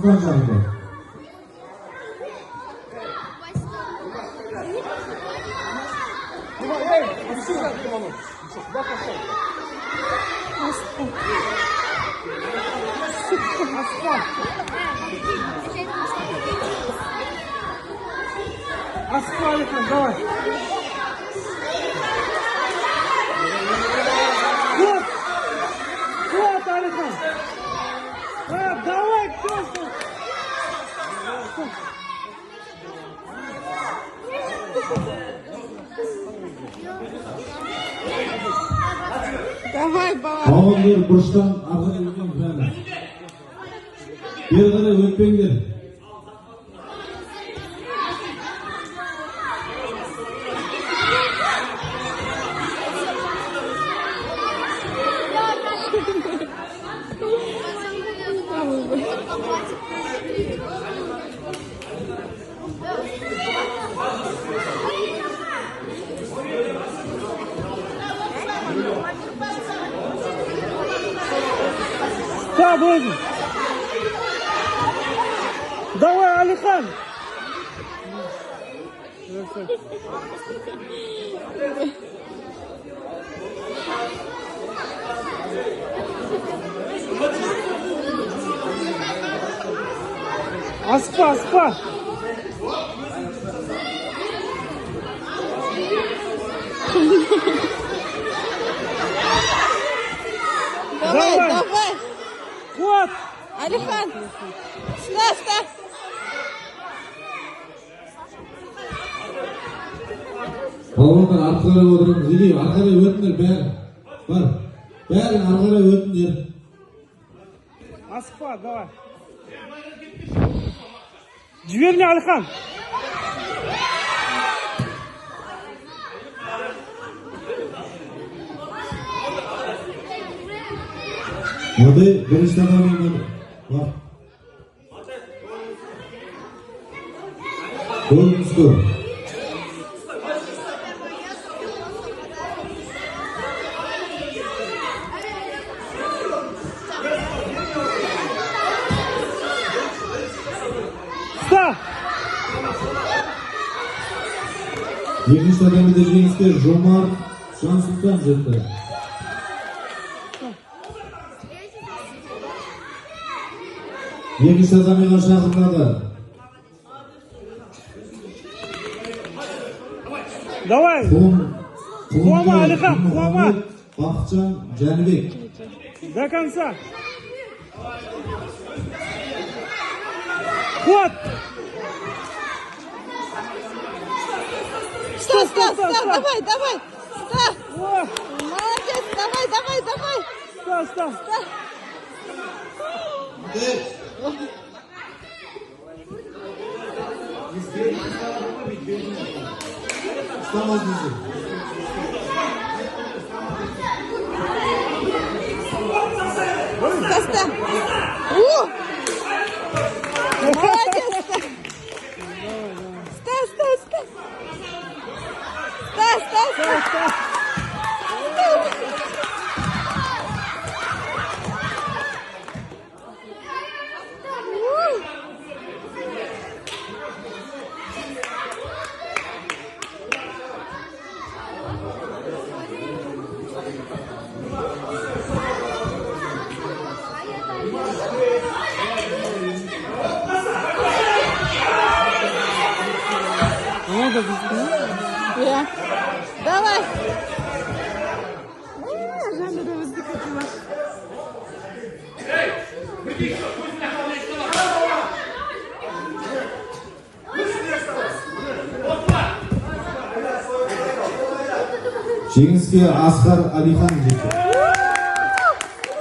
Жансұлтан шақырды. Асықпа, Алихан, давай. Вот! Вот, Алихан! А, давай, кто? Давай, бала. Балуандар, бұрыштан ары қарай өтпеңдер бәрі. Бері қарай өтпеңдер. Да, өзің. Давай, Алихан! Асықпа, асықпа. Давай, Давай. давай. Қуат! Алихан. Сюда, сюда. Балуандар, ары қарай отырыңыз. Или ары қарай өтіңдер бәрі. Бар. Бәрің ары қарай өтіңдер. Асықпа, давай. Жіберме, Алихан. Модель бірінші татамимен бар. Golden score. Ұста! Екінші татамиде жеңіске Жомарт Жансұлтан жетті. Екінші татамиға шақырылады. Давай! Қуама, Алихан, қуама. Бақытжан Жәнібек. До конца! Қуат! Стой, стой, стой, стой, стой. Давай, давай. Стой. О, Молодец, давай, давай, давай. Ұста, ұста. Стой. Ұстамaz десе. Стой, стой. У! Молодец. Стой, стой, стой. Стой, стой, стой. Ұста! У! Иә. Давай. А, Жанна біздікі Димаш. Жеңіске Асқар Алихан жетті.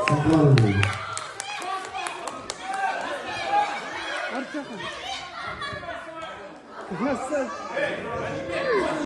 Сұңқар болды.